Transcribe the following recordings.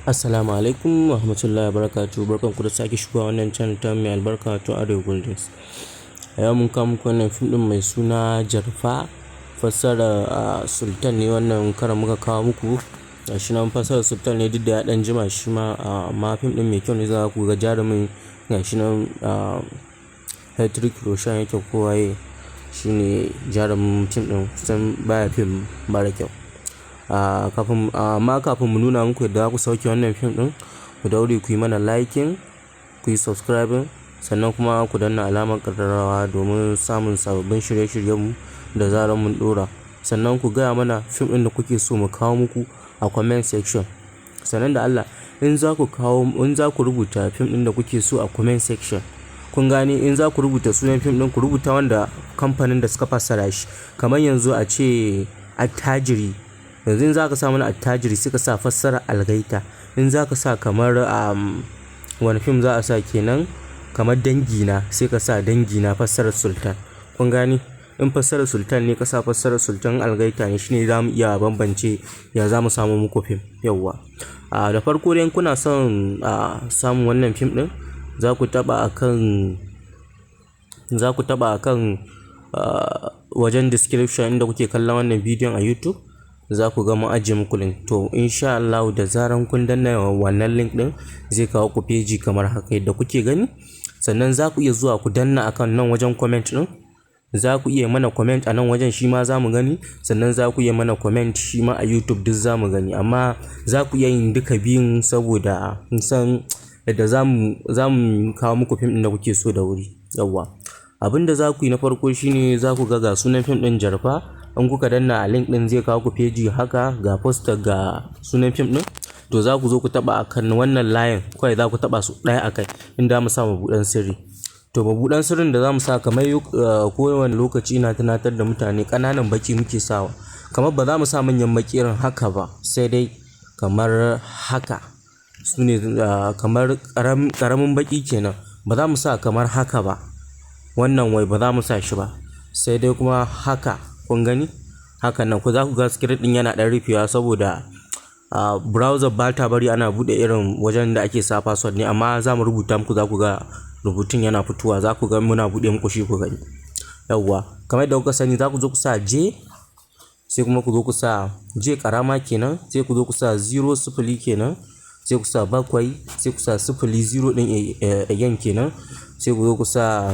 Assalamu alaikum wa rahmatullahi wa barakatuh. Barkanku da sake shigowa wannan channel ta mai albarka to Arewa Goldens. A yau mun kawo muku wannan fim ɗin mai suna Jarfa, fassara Sultan ne. Wannan karan muka kawo muku. Gashi nan, fassarar Sultan ne, duk da ya ɗan jima shi ma, amma fim ɗin mai kyau ne. Za ku ga jarumin, gashi nan, Hrithik Roshan yake ko waye, shine jarumin fim ɗin. Kusan baya fim mara kyau. Kafin amma kafin mu nuna muku yadda za ku sauke wannan fim ɗin, ku daure ku yi mana liking, ku yi subscribing, sannan kuma ku danna alamar ƙararrawa domin samun sababbin shirye-shiryenmu da zarar mun ɗora. Sannan ku gaya mana fim ɗin da kuke so mu kawo muku a comment section. Sannan da Allah, in za ku rubuta fim ɗin da kuke so a comment section, kun gane, in za ku rubuta sunan fim ɗin, ku rubuta wanda kamfanin da suka fassara shi. Kamar yanzu a ce Attajiri, yanzu in za ka sa mana Attajiri, sai ka sa fassara Algaita. In za ka sa kamar wani fim za a sa kenan, kamar Dangina, sai ka sa Dangina fassarar Sultan. Kun gane, in fassarar Sultan ne, ka sa fassarar Sultan. Algaita ne, shine za mu iya bambance ya za mu samu muku fim. Yawwa, da farko dai, kuna son samun wannan fim ɗin, za ku taɓa akan wajen description inda kuke kallon wannan bidiyon a YouTube. Za ku ga mun ajiye muku link. To, insha Allah, da zaran kun danna wannan link ɗin, zai kawo ku page kamar haka yadda kuke gani. Sannan za ku iya zuwa ku danna akan nan wajen comment ɗin. Za ku iya mana comment a nan wajen, shi ma za mu gani. Sannan za ku iya mana comment shi ma a YouTube, duk za mu gani. Amma za ku iya yin duka biyun saboda mun san yadda za mu kawo muku fim ɗin da kuke so da wuri. Yawwa, abin da za ku yi na farko shine, za ku ga ga sunan fim ɗin Jarfa. In kuka danna a link ɗin, zai kawo ku page haka, ga poster, ga sunan fim ɗin. To, za ku zo ku taɓa akan wannan layin kawai, za ku taɓa su ɗaya akai inda mu sa mabuɗan sirri. To, mabuɗan sirrin da za mu sa, kamar kowane lokaci ina tunatar da mutane, ƙananan baƙi muke sawa. Kamar ba za mu sa manyan baƙi irin haka ba, sai dai kamar haka su ne, kamar ƙaramin baƙi kenan. Ba za mu sa kamar haka ba, wannan wai ba za mu sa shi ba, sai dai kuma haka. Kun gani, haka nan ku za ku ga screen ɗin yana ɗan rufewa saboda browser ba ta bari ana buɗe irin wajen da ake sa password ne. Amma za mu rubuta muku, za ku ga rubutun yana fitowa, za ku ga muna buɗe muku shi ku gani. Yawwa, kamar yadda kuka sani, za ku zo ku sa J, sai kuma ku zo ku sa J ƙarama kenan, sai ku zo ku sa 0 0 kenan, sai ku sa 7, sai ku sa 0 0 ɗin again kenan, sai ku zo ku sa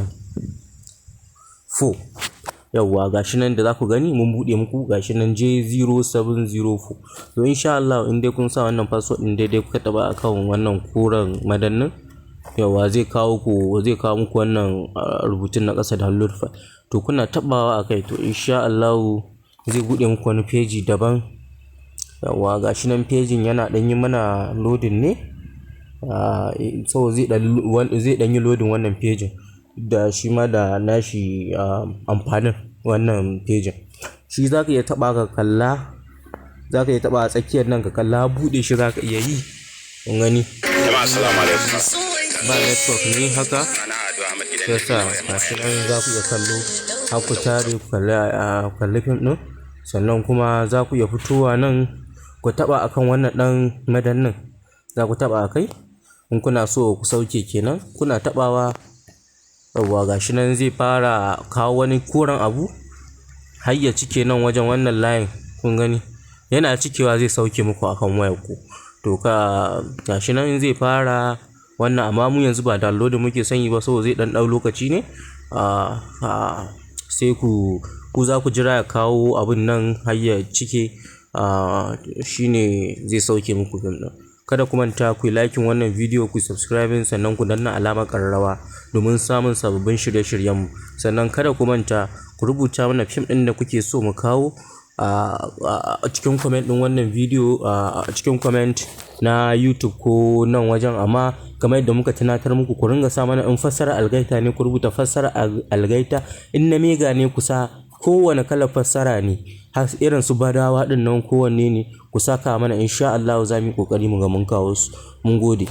4. Yawwa, gashi nan da za ku gani mun buɗe muku, gashi nan J0704. To, insha Allah, in dai kun sa wannan password ɗin daidai, kuka taɓa akan wannan koren madannin, yawwa, zai kawo muku wannan rubutun na ƙasa, download file. To, kuna taɓawa akai, to insha Allah zai buɗe muku wani page daban. Yawwa, gashi nan, page yana ɗan yi mana loading ne, so zai ɗan yi loading wannan page, da shi ma da nashi amfanin. Wannan page shi za ka iya taɓa ka kalla, za ka iya taɓa a tsakiyar nan ka kalla, buɗe shi za ka iya yi. Kun gani, Jama'a, assalamu alaikum. ba network ne haka yasa. Gashi nan, za ku iya kallo har ku tare ku kalli fim ɗin. Sannan kuma za ku iya fitowa nan ku taɓa akan wannan ɗan madannin, za ku taɓa akai in kuna so ku sauke kenan. Kuna taɓawa, yawwa, gashi nan zai fara kawo wani koren abu har ya cike nan wajen wannan layin. Kun gani, yana cikewa zai sauke muku akan wayar ku. To, ka gashi nan zai fara wannan, amma mu yanzu ba download muke son yi ba, saboda zai dan dau lokaci ne. Sai ku za ku jira ya kawo abun nan har ya cike, shine zai sauke muku fim ɗin. Kada ku manta ku yi liking wannan bidiyo, ku subscribing, sannan ku danna alamar ƙararrawa domin samun sababbin shirye-shiryenmu. Sannan kada ku manta ku rubuta mana fim ɗin da kuke so mu kawo a cikin comment ɗin wannan bidiyo, a cikin comment na YouTube ko nan wajen. Amma kamar yadda muka tunatar muku, ku ringa sa mana, in fassara Algaita ne, ku rubuta fassara Algaita, in na Mega ne, ku sa, kowane kalar fassara ne, har irin su Badawa ɗin nan, kowanne ne ku saka mana. Insha Allah za mu yi ƙoƙari mu ga mun kawo su. Mun gode.